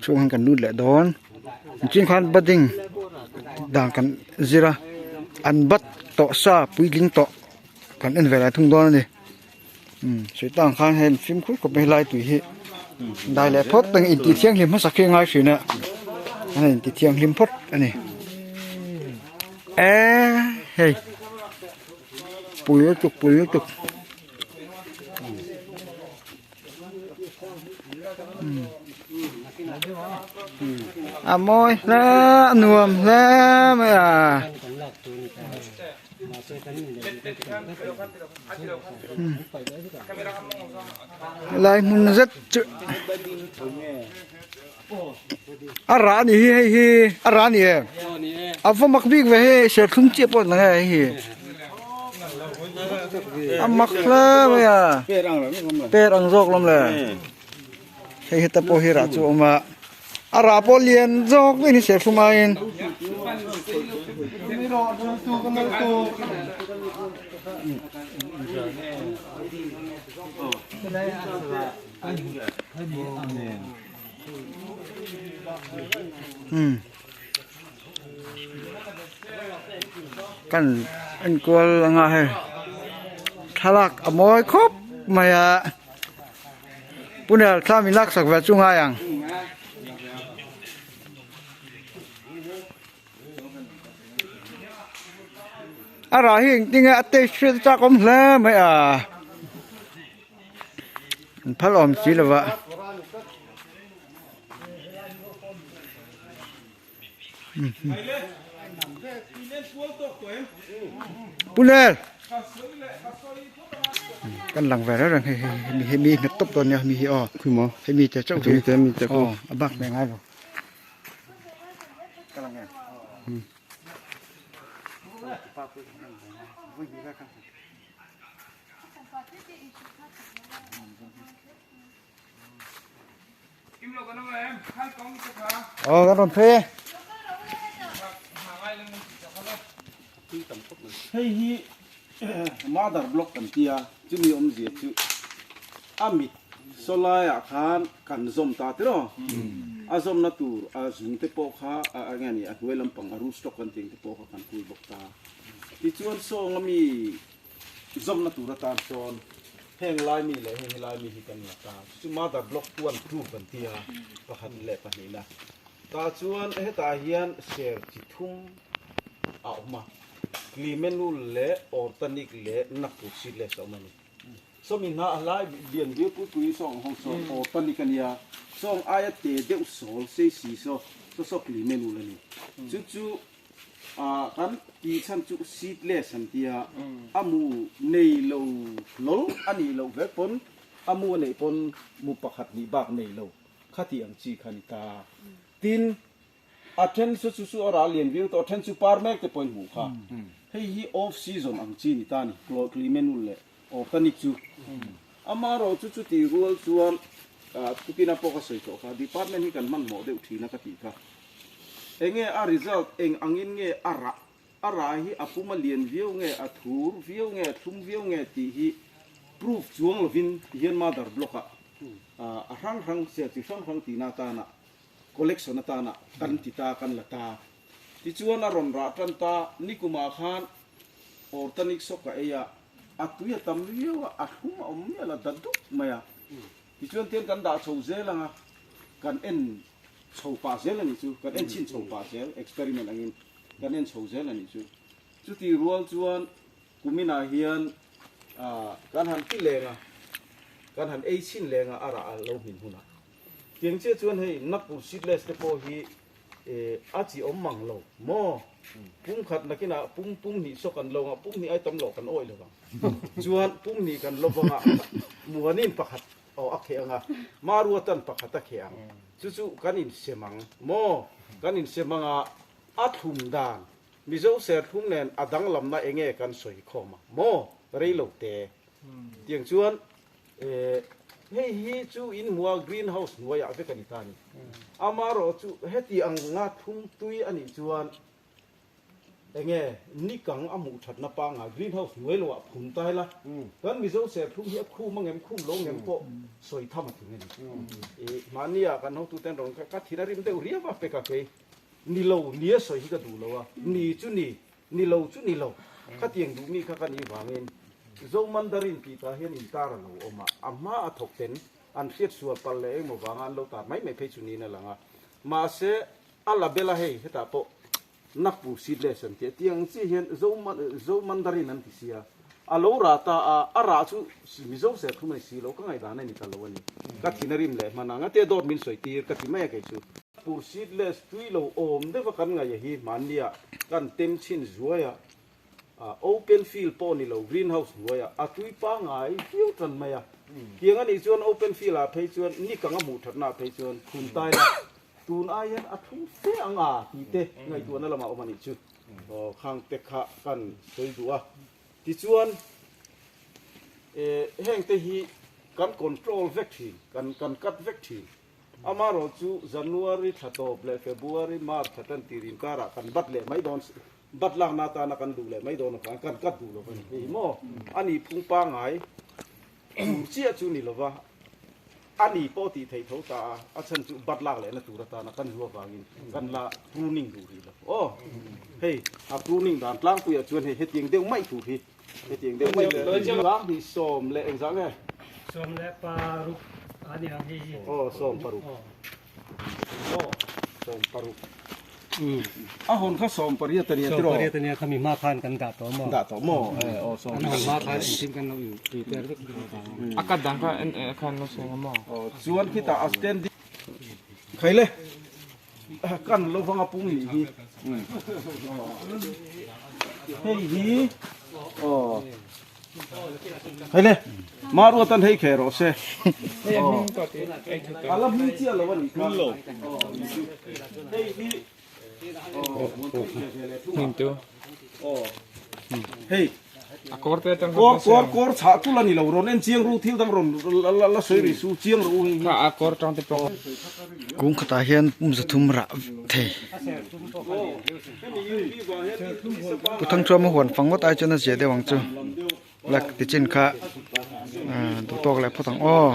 Chhung hian kan lut leh dawn nichin khan budding dan kan zir a an bat tawh sa puitling tawh kan en ve lai thung dawn a ni umm sawi ang khan hei fimkhur khawp mai helai tui hi dai leh phawt ang intih thianghlim hmasa khi a ngai thin a an intih thianghlim phawt a ni eee hei pui lutuk pui lutuk. A mawi hle a nuam hle mai a. Helai hmun zet chu a rah a nih hi hei hi a rah a ni em a va mak bik ve hei serthlum chiah pawh a ni hei hi a mak hle mai a per ang zawk lawm le hei heta pawh hi rah chu a awm a a rah pawh lian zawk mai a ni serthlum aiin. Kan enkual anga hei thlalak a mawi khawp mai a punel thla min laksak ve chu ngai ang. A rah hi engtin nge a taste hriat a chak awm hle mai a. An phal awm si lo va. Punel kan lang ve reng reng hei hei hei mi nghet tawp dawn nia mi hi aw hei mi te chauh hi aw a bak ve ngai lo. Ờ, kan rawn phei e. Hei hi mother block kan tia chumi awmzia chu a mit saw laiah khan kan zawm ta tiraw a zawmna tur a zung te pawh kha a enge ni a hnuai lampang a root stock kan tih ang te pawh kha kan kul bawk ta tichuan sawng ami zawmna tur atan sawn heng lai mi leh heng helai mi hi kan la ta chu mother block 1 2 kan tia pakhat leh pahnihna tah chuan hetah hian ser chi thum a awm a Clemenul leh Ortanic leh Nagpur seedless a awm a ni. Sawmi hna a hlai lian viau pui pui sawng hawng saw Ortanic a nia, sawng aia te deuh sawl sei si saw saw saw Clemenul a ni. Chu chu kan tih chhan chu seedless an tia, a mu nei lo hlawl a nih loh vek pawn a mu a neih pawn mu pakhat hnih bak nei lo kha tih ang chi kha a ni ta. Tin, A then chu chu chu a ral lian viau tawh, a then chu par mek te pawhin hmuh kha. Hei hi off season ang chi ni ta ni, Clemenul leh Ortanic chu. Amaherawh chu chuti rual chuan tukina pawh ka sawi tawh kha, department hi kan hmanhmawh deuh thin a ka tih kha. Enge a result eng angin nge a rah, a rah hi a pum a lian viau nge, a thur viau nge, a thlum viau nge tih hi proof chuang lovin tihian mother block ah a hrang hrang, ser chi hrang hrang tihna atana collection atana kan ti ta, kan la ta. Tichuan a rawn rah tan ta, nikumah khan organic soap ka ei a, a tui a tam viau a, a thlum a awm mial a, da dup mai a. Tichuan tian kan dah chho zel ang a, kan en chho pah zel a nih chu, kan en chhin chho pah zel, experiment angin kan en chho zel a nih chu. Chuti rual chuan kuminah hian kan han ti leng a, kan han ei chhin leng a, a rah a lo hmin hunah. Tiang chiah chuan hei Nagpur seedless te pawh hi a chi awm mang lo maw? Pum khat nakinah pum pum hnih saw kan lo ang a, pum hnih ai tam loh kan awih lo vang. Chuan pum hnih kan lo vang a, Muanin pakhat aw a kheh ang a, Maruatan pakhat a kheh ang. Chu chu kan insem ang maw? Kan insem ang a, a thlum dan Mizo serthlum nen a danglamna enge kan sawi khawm ang maw? Rei lo te. Tiang chuan Hei hi chu in hmua green house hnuaiah vek a ni ta a ni. Amaherawh chu heti ang nga thum tui a nih chuan Enge nikang a hmuh thatna pangngai green house hnuai lo ah phun ta ila kan Mizo serthlum hi a khum a ngem khum lo ngem pawh sawi tham a thing a ni. I mahni ah kan hotu ten rawn ka thin a rim deuh riau a pek a kei ni lo ni a sawi hi ka duh lo a ni chu ni ni lo chu ni lo khatiang duh mi kha ka nih vangin Zo Mandarin tih tah hian intar a lo awm a a hma a thawk ten an hriat sual palh leh engmaw vanga an lo tar mai mai phei chu niin a lang a mahse a label a hei hetah pawh Nagpur seedless an ti a, tiang chi hian Zo Zo Mandarin an ti sia, a lo rah ta a, a rah chu Mizo serthlum a ni si lo, ka ngaihdan a ni ta lo a ni. Ka thin a rim leh hman ang a, tia dawt min sawi tir ka ti mai a kei chu. Nagpur seedless tui lo awm deuh a kan ngaih a hi hmannia kan tem chhin zuai a, open field pawh ni lo greenhouse hnuai a, a tui pangai viau tan mai a, tiang a nih chuan open field ah phei chuan nikang a hmuh thatna ah phei chuan khun tai la Tun ai hian a thlum fe ang a tih te ngaihtuahna lamah awm a nih chu. Aw khang te kha kan sawi duh a. Tichuan eh heng te hi kan control vek thin, kan kan cut vek thin. Amaherawh chu January thla tawp leh February, March thla tan tir inkarah kan bat leh mai dawn, bat lakna atana kan duh leh mai dawn avangin kan cut duh lo a ni. Hei hi maw a nih phung pangngai tur chiah chu ni lova. A ni pawh tih theih tho ta a, a chhan chu bat lak lehna tur atana kan hlu avangin kan la pruning duh rih lo. Aw, hei a pruning dan tlangpuiah chuan hei hetiang deuh mai tur hi, hetiang deuh mai tur hi. Sanghnih sawm leh engzah nge? 16 a ni ang hei hi. Aw, 16. Aw, 16. A hawn kha 18 a nia tiraw? 18 a nia khami hma khan kan dah tawh maw? Dah tawh maw? E aw 18. An hawn hma khan engtin kan lo in prepare vek tawh vang. A kat dan kha en khan lo sawi maw? Aw chuan khitah a standing khai le kan lo vang a pung nih hi. Hei hi aw Hei le, Maruatan hei khe rawh se. A la hming chiah lo a nih kha. Hei hi hei kawr kawr kawr chhah tul a ni lo rawn en chiang ru thil dang rawn la sawi ri su chiang rawh u hei hi. A kawr tang te pawh. Kung khatah hian pum zathum rah thei. Pu Thangthuama huan fang ngawt ai chuan a zia deuh ang chu lak ti chin kha duh tawk leh phawt ang aw.